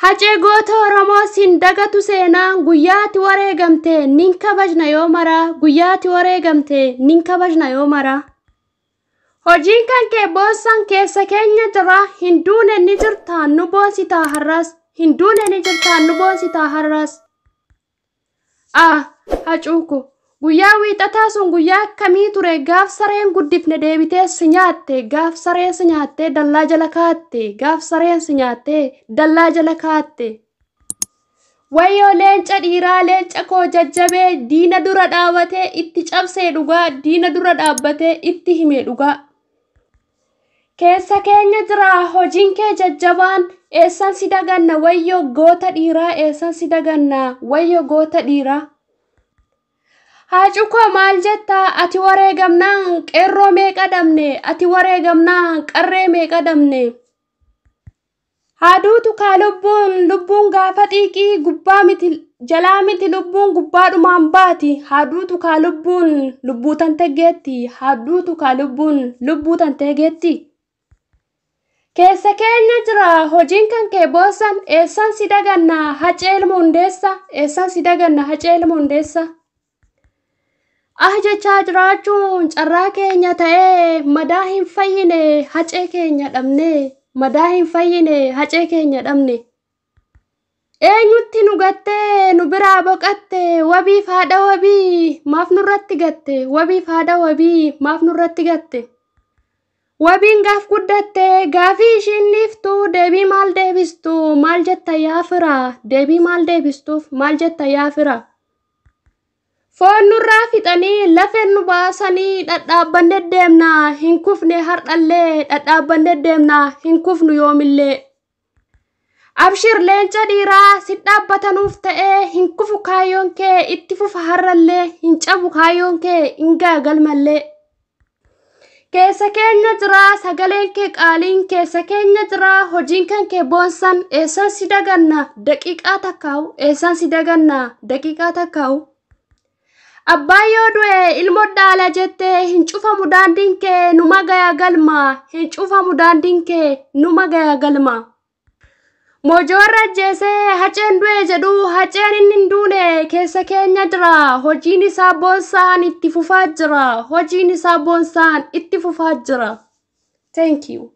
Hacee goota Oromoo siin dagatu seenaa, guyyaa ati wareegamte nin kabajna yoo maraa, guyyaa ati wareegamte nin kabajna yoo maraa. Hojiin kan kee boonsan keessa keenya jira, hin duune ni jirta nu boonsitaa har'as, hin duune ni jirta nu boonsitaa har'as. Ah, Hacuuko, guyyaa wiixataa sun guyyaa akkamii ture? Gaaf sareen guddifne deebitee si nyaatte, gaaf sareen si nyaattee dallaa jala kaatte, gaaf sareen si nyaattee dallaa jala kaatte. Wayyoo leenca dhiiraa, leenca koo jajjabee diina dura dhaabatee itti cabsee dhugaa, diina dura dhaabbatee itti hime dhugaa. Keessa keenya jira hojiin kee jajjabaan, eessan si daganna wayyoo goota dhiiraa, eessan si daganna wayyoo goota dhiiraa. Haacukoo maal jettaa ati wareegamnaan qeerroo meeqa dhabne, ati wareegamnaan qarree meeqa dhabne. Haaduutu kaa lubbuun, lubbuun gaafa xiiqii gubbaa miti jalaa miti, lubbuun gubbaadhumaan baati. Haaduutu kaa lubbuun lubbuu tante geetti, haaduutu kaa lubbuun lubbuu tante geetti. Keessa keenya jira hojiin kan kee boonsan, eessan si daganna Hacee ilma Hundeessa, eessan si daganna Hacee ilma Hundeessa. Ah jechaa jiraachuun carraa keenya ta'ee madaa hin fayyine Hacee keenya dhabne, madaa hin fayyine Hacee keenya dhabne. Eenyutti nu gattee nu biraa boqatte? Wabiif haadha wabii maaf nurratti gatte? Wabiif haadha wabii maaf nurratti gatte? Wabiin gaaf guddatte gaafii ishiin dhiiftu deebii maal deebistu? Maal jetta yaa fira? Deebii maal deebistuuf? Maal jetta yaa fira? Foon nurraa fixanii lafeen nu baasanii dhadhaabbanne deemna hin kufne har'allee, dhadhaabbanne deemna hin kufnu yoomillee. Abshir leenca dhiiraa, si dhaabbatanuuf ta'ee hin kufu kaayyoon kee, itti fufa har'allee, hin cabu kaayyoon kee, hin gaagalmallee. Keessa keenya jira sagaleen kee qaaliin, keessa keenya jira hojiin kan kee boonsan, eessan si daganna daqiiqaa takkaa'u, eessan si daganna daqiiqaa takkaa'u. Abbaan yoo du'e ilmoo dhaala jettee, hin cufamu daandiin kee numa gaya galma, hin cufamu daandiin kee numa gaya galma. Mojoorra ajjeesee Haceen du'e jedhu, Haceen inni hin duune, keessa keenya jira, hojiin isaa boonsaan itti fufaa jira, hojiin isaa boonsaan itti fufaa jira. Thank you.